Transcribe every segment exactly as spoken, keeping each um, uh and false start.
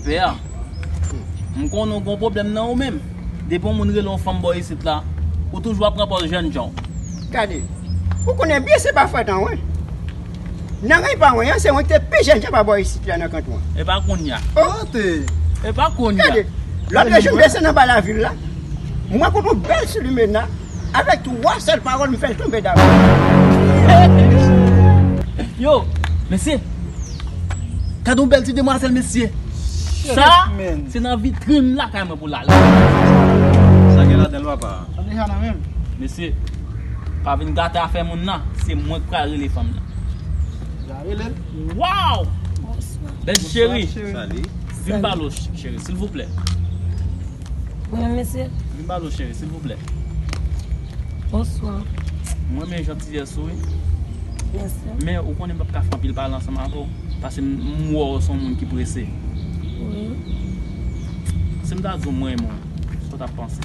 Pè, m konnen w gen yon pwoblèm nan ou menm. Depi yon moun rele yon fanm bò isit la, ou toujou ap pran pòz jènjan w. Gade, ou konnen byen se pa fòt an wen. Nan rèy pa wen an, se mwen ki te pi jènjan pa bò isit la nan kanton an. E pa kounye a. Oh! E pa kounye a. Gade, lòt jou m desann anba lavil la, m rankontre yon bèl ti limena, avèk twa sèl pawòl m fè l tonbe dabò. Yo, mesye, gade yon bèl ti demwazèl, mesye. Sa, se nan vitrin lakay mwen pou l ale. Sa gen ladan l, papa? Sa deja nan men m. Mesye, pa vin gate afè moun nan. Se mwen k pral rele fanm nan. Ja rele l. Waw! Bèl cheri. Vin pale w, cheri, silvouplè. Wi, mesye. Vin pale w, cheri, silvouplè. Bonswa. Mwen renmen jantiyès ou, wi. Mèsi. Men ou konnen m p ap ka fè anpil pale ansanm avè w, paske m, m wè w se yon moun ki prese. Wi. Si m ta di w mwen renmen w, sa w t ap panse?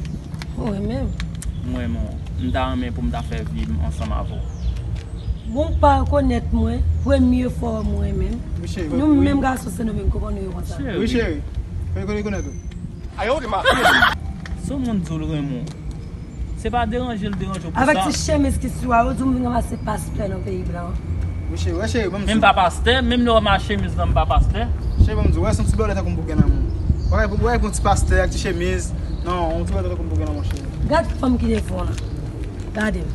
Ou renmen m? Mwen renmen w. M ta renmen pou m ta fè vi m ansanm avè w. Bon, ou pa rekonèt mwen, premye fwa mwen renmen m. Nou menm gason se nou menm ki konn nou yo konsa. Wi, cheri. Mwen rekonèt ou. Ayo, de ma. Si yon moun di w l renmen w, se pa deranje l deranje w pou sa. Avèk ti chemiz ki sou a, ou di m vin ranmase pastè nan peyi blan. Wi, cheri, wè, cheri, ban m di w. Men m pa pastè, menm lè w wè m ak chemiz lan, m pa pastè. Cheri, ban m di w, wè, se yon ti bòlè tankou m pou gen nan men w. Wè, wè, yon ti pastè ak ti chemiz. Non, yon ti bòlè tankou m pou gen nan men w, cheri. Gad fanm ki devan w la. Gade m.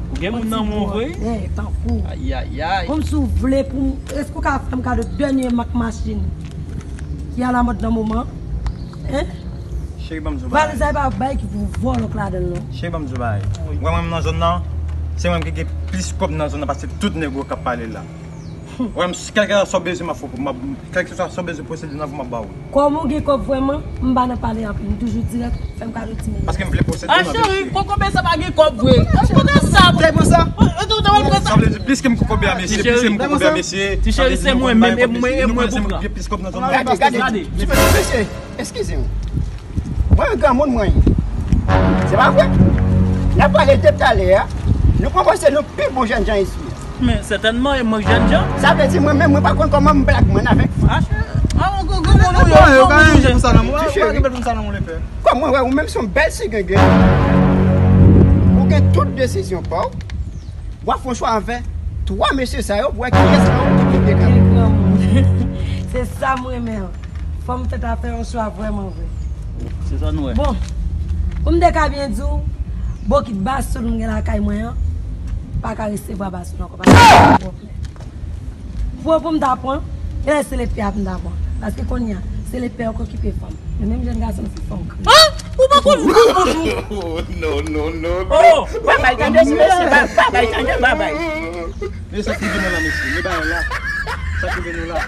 Ou gen moun nan men w vre? Tankou. Ayayay. Kòmsi w vle pou m, èske w ka fè m kado dènye mak machin ki alamòd nan moman? Hein? Cheri, ban m di w bagay. Valiz la, e pa bagay ki pou vòlò k ladan l, non. Cheri, ban m di w bagay. Wi. Ou wè mwen menm nan zòn nan, se mwen menm ki gen plis kòb nan zòn nan pase tout nèg yo k ap pale la. Ou wè m, kèlkeswa sa w bezwen, m ap fè pou, m ap, kèlkeswa sa w bezwen posede nan vi m, m ap ba w. Kòm ou gen kòb vrèman, m pa nan pale anpil, m toujou dirèk, fè m kado ti mennaj. Paske m vle posede nan vi m, cheri. Ah, cheri, kokobe sa pa gen kòb vre. Kote sa? Te pran sa? Ou te pran sa? Sa vle di plis ke m kokobe a mesye, plis ke m kokobe a mesye. Ti cheri, se mwen menm, e mwen, e mwen pou pran. Plis kòb nan zòn nan. Gade, gade. Gade. Ti mesye, eskize m. Mwen, granmoun mwen ye. Se pa vre? N ap pale de talè a. Nou pran pòz se nou pi bon jènjan isi a. Men sètènman, e mwen k jènjan. Sa vle di mwen menm, mwen pa konn kòman m blagman avèk fanm. Ah, ah, granmoun ou ye, granmoun ou ye. Ti cheri. Kòm mwen wè ou menm se yon bèl ti genge. Ou gen tout desizyon pa w. W ap fè yon chwa avè twa mesye sa yo pou wè kiyès nan yo ki pi byen kanpe. Kèl granmoun. Se sa m renmen an. Fanm fèt ap fè yon chwa vrèman vre. Se sa nou wè. Bon, pou m te ka byen di w, bokit bason m gen lakay mwen an, pa ka resevwa bason ankò, paske gen pwoblèm. Pou, pou m ta pran, e lè se lepè a pou m ta pran. Paske kounye a, se lepè yo k okipe fanm. Nou menm jèn gason, nou se fanm kriye. Ah! Ou pa konn, ou pa konn. Oh, non, non, non, non. Oh, pa bay tande, mesye, pa, pa bay tande, pa bay. Men sa k rive nou la, mesye. Men bagay la. Sa k rive nou la.